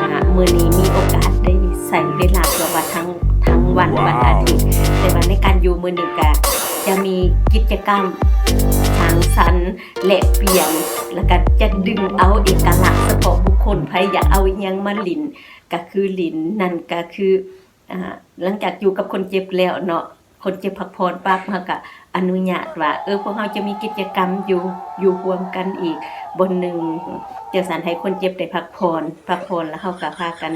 ອ່າ ມື້ນີ້ມີໂອກາດໄດ້ໃຊ້ເວລາ ເພາະວ່າທັງ ທັງວັນ ວັນອາທິດ ແຕ່ວ່າໃນການຢູ່ມື້ນີ້ກະຈະມີກິດຈະກຳສັງສັນ ແລກປ່ຽນ ແລ້ວກະຈະດຶງເອົາເອກະລັກສະເພາະບຸກຄົນ ໃຜຢາກເອົາອີ່ຫຍັງມາຫຼິ້ນກະຄືຫຼິ້ນ ນັ້ນກະຄື ອ່າ ຫຼັງຈາກຢູ່ກັບຄົນເຈັບແລ້ວເນາະ ຄົນເຈັບພັກຜ່ອນປັບ ເຮົາກະອະນຸຍາດວ່າ ເອີ ພວກເຮົາຈະມີກິດຈະກຳຢູ່ ຢູ່ຮ່ວມກັນອີກບ່ອນໜຶ່ງ ຈັ່ງຊັ້ນໃຫ້ຄົນເຈັບໄດ້ພັກຜ່ອນ ພັກຜ່ອນແລ້ວເຮົາກະພາກັນ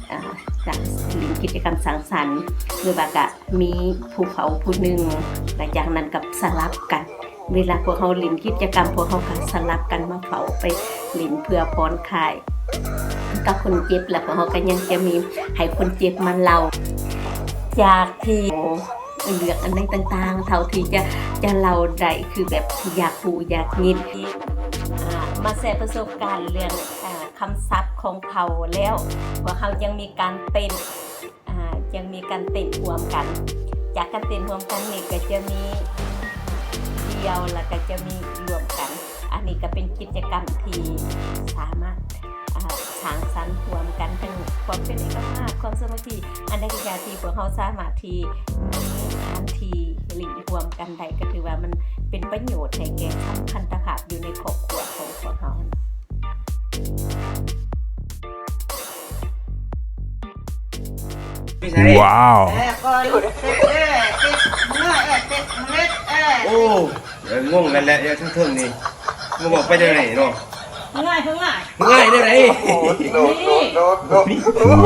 ອ່າ ສະ ຫຼິ້ນກິດຈະກຳສັງສັນ ຫຼືວ່າກະມີຜູ້ເຝົ້າຜູ້ໜຶ່ງ ແລະ ຈາກນັ້ນກະສະຫຼັບກັນ ເວລາພວກເຮົາຫຼິ້ນກິດຈະກຳ ພວກເຮົາກະສະຫຼັບກັນມາເຝົ້າໄປຫຼິ້ນເພື່ອຜ່ອນຄາຍ ກັບຄົນເຈັບ ແລະ ພວກເຮົາກໍຍັງຈະມີໃຫ້ຄົນເຈັບມາເລົ່າ ຈາກທີ່ເລື່ອງອັນໃດຕ່າງໆ ເທົ່າທີ່ຈະ ຈະເລົ່າໄດ້ ຄືແບບຢາກຮູ້ຢາກຍິນ ອ່າ ມາແຊປະສົບການເລື່ອງ ອ່າ ຄຳສັບຂອງເຜົ່າແລ້ວ ພວກເຮົາຍັງມີການເຕັ້ນ ອ່າ ຍັງມີການເຕັ້ນຮ່ວມກັນ ຈາກການເຕັ້ນຮ່ວມກັນນີ້ກໍຈະມີດ່ຽວ ແລ້ວກໍຈະມີລວມກັນ ອັນນີ້ກໍເປັນກິດຈະກຳທີ່ສາມາດ ອ່າ ສ້າງສັນຮ່ວມກັນ ທັງຄວາມເປັນເອກະພາບ ຄວາມສາມັກຄີ ອັນໃດກໍຢ່າທີ່ພວກເຮົາສາມາດທີ່ມີສະຖານທີ່ຫຼິ້ນຮ່ວມກັນໄດ້ ກໍຖືວ່າມັນເປັນປະໂຫຍດໃຫ້ແກ່ສຳພັນຕະພາບຢູ່ໃນຄອບຄົວຂອງພວກເຮົາ. ວ້າວ ໂອ້ ງົງກັນແຫຼະ ຢູ່ເທິງໆນີ້ ບໍ່ບອກໄປຈັ່ງໃດເນາະ ງ່າຍຄືງ່າຍ ງ່າຍແນວໃດ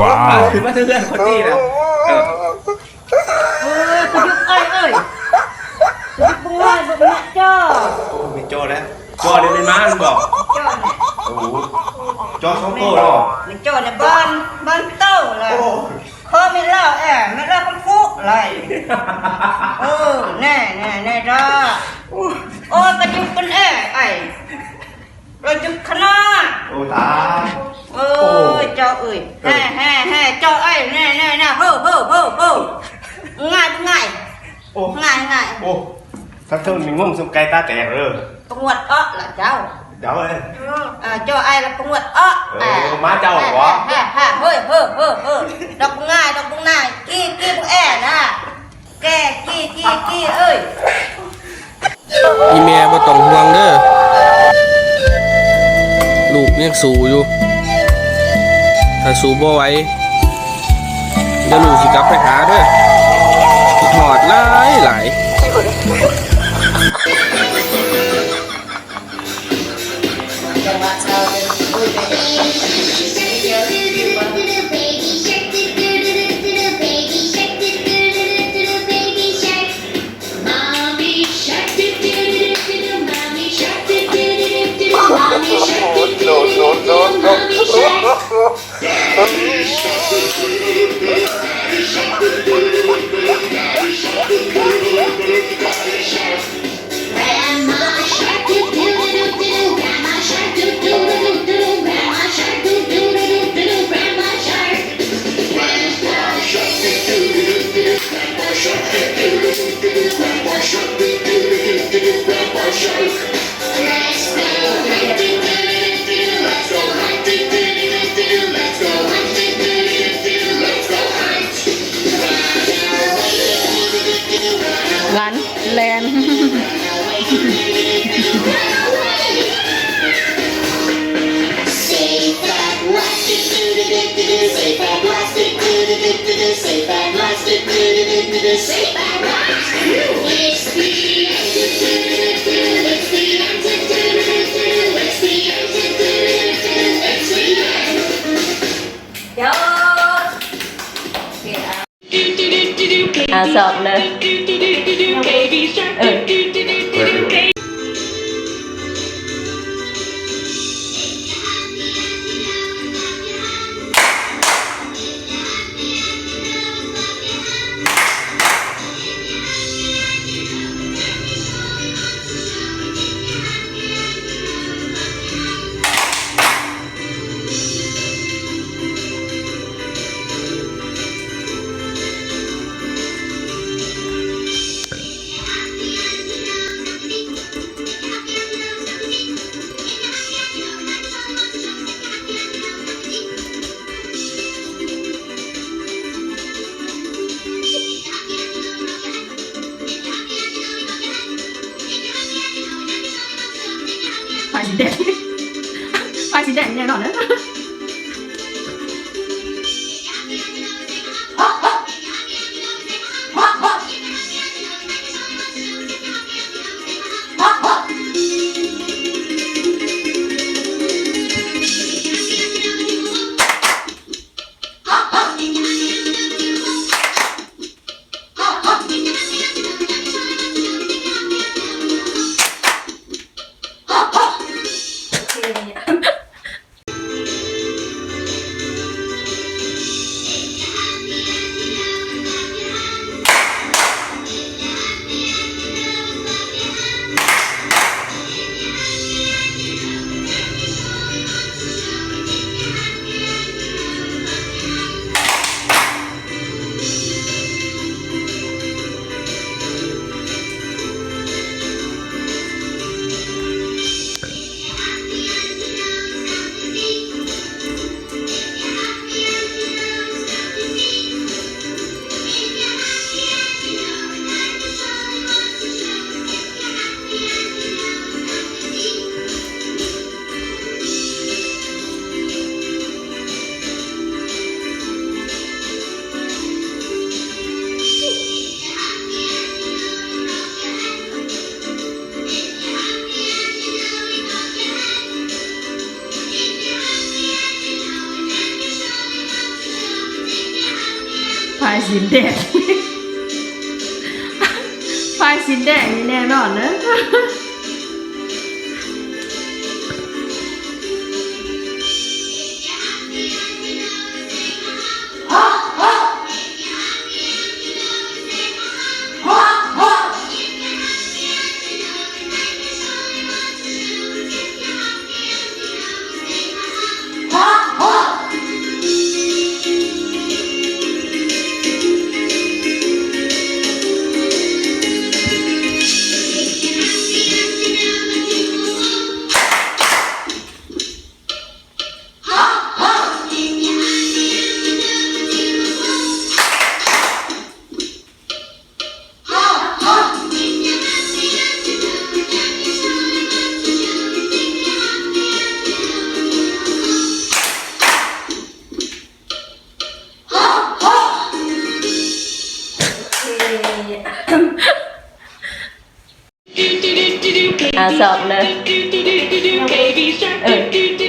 ວ້າວ ຂຶ້ນມາເທິງເຮືອນຄົນນີ້ນະ ເອີ ເອີ ປະຍຸກອ້າຍເອີຍ ປະຍຸກບໍ່ງ່າຍບໍ່ແມ່ນຈໍ ໂອ້ ແມ່ນຈໍແລ້ວ ຈໍນີ້ແມ່ນໝາແມ່ນບໍ່ ຈໍນີ້ ໂອ້ ຈໍສອງໂຕເນາະ ແມ່ນຈໍນີ້ບ້ານ ບ້ານໂຕແລ້ວ ໂອ້ ພໍ່ແມ່ນລາວແອ ແມ່ນລາວຄຳພຸໄລ ເອີ ແນ່ ແນ່ ແນ່ດາ ໂອ້ ໂອ້ ປະຍຸກເປັນແອ ອ້າຍ ປະຍຸກຂະໜາດ ໂອ້ ຕາຍ ເອີ ໂອ້ ເຈົ້າເອີຍ ເອີ ແຮ່ ແຮ່ ແຮ່ ເຈົ້າອ້າຍ ແນ່ ແນ່ ແນ່ ເຮີ ເຮີ ເຮີ ເຮີ ງ່າຍ ງ່າຍ ໂອ້ ງ່າຍ ງ່າຍ ໂອ້ ທັງເທິງນີ້ງົງສ່ຳໄກ່ຕາແຕກເດີ ປະຫງວດເອາະລະເຈົ້າ ເຈົ້າເອີຍ ເອີ ເຈົ້າອ້າຍລະປະຫງວດເອາະ ເອີ ເອີ ມາເຈົ້າບໍ ແຮ່ ແຮ່ ເຮີ ເຮີ ເຮີ ເຮີ ດອກບຸງງ່າຍ ດອກບຸງໜາຍ ກີ້ ກີ້ບຸງແອນະ ແກ່ ກີ້ ກີ້ ກີ້ເອີຍ ອີ່ແມ່ບໍ່ຕ້ອງຫ່ວງເດີ ລູກຍັງສູ້ຢູ່ ຖ້າສູ້ບໍ່ໄຫວ ດຽວລູກຊິກັບໄປຫາເດີ ຄິດຮອດຫຼາຍໆ. Run, land. ອ່າ ຊອບເລີຍ ເອີ. ຊິໄດ້ແນ່ນອນເດີ. ພາຍສີແດງ ພາຍສີແດງນີ້ແນ່ນອນເດີ. ອ່າ ຊອກເດີ ເອີ.